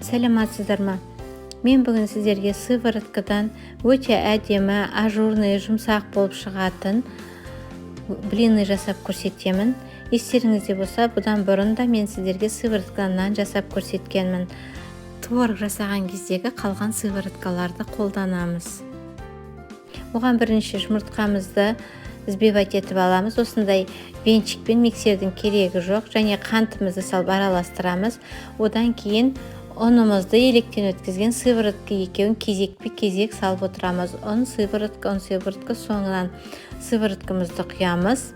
Сәлеметсіздер ма? Мен бүгін сіздерге сывороткадан өте әдемі, ажурный, жұмсақ болып шығатын блины жасап көрсетемін. Естеріңізде болса, бұдан бұрын да мен сіздерге сывороткадан нан жасап көрсеткенмін. Творог жасаған кездегі қалған сывороткаларды қолданамыз. Оған бірінші жұмыртқамызды взбивать етіп аламыз осындай венчикпен, миксердің керегі жоқ. Және қантымызды салып араластырамыз. Одан кейін ұнымызды, електен өткізген сыворотка, екеуін кезекпе кезек салып отырамыз: ұн, сыворотка, ұн, сыворотка. Соңынан сывороткамызды құямыз.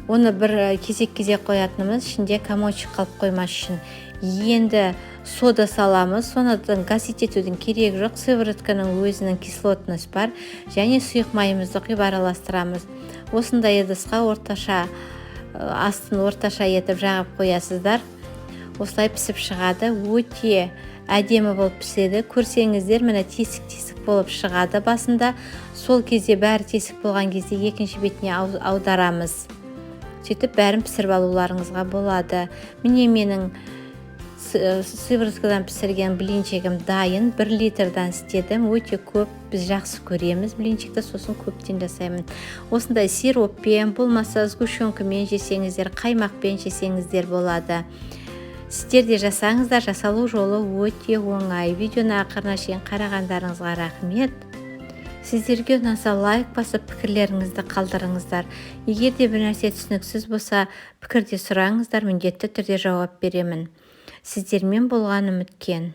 Оны бір кезек кезек қоятынымыз ішінде комочек қалып қоймас үшін. Енді сода саламыз. Соны гасить етудің керегі жоқ, сыворотканың өзінің кислотность бар. Және сұйық майымызды құйып араластырамыз. Осындай ыдысқа орташа, астын орташа етіп жағып қоясыздар. Осылай пісіп шығады, өте әдемі болып піседі. Көрсеңіздер, міне, тесік тесік болып шығады басында. Сол кезде, бәрі тесік болған кезде, екінші бетіне аударамыз. Сөйтіп бәрін пісіріп алуларыңызға болады. Міне, менің сывороткадан пісірген блинчигім дайын. 1 литрдан істедім, өте көп. Біз жақсы көреміз блинчикті, сосын көптен жасаймын. Осындай сироппен, болмаса сгущенкамен жесеңіздер, қаймақпен жесеңіздер болады. Сіздер де жасаңыздар, жасалу жолы өте оңай. Видеоны ақырына шейін қарағандарыңызға рахмет. Сіздерге ұнаса, лайк басып, пікірлеріңізді қалдырыңыздар. Егер де бір нәрсе түсініксіз болса, пікірде сұраңыздар, міндетті түрде жауап беремін. Сіздермен болған Үміткен.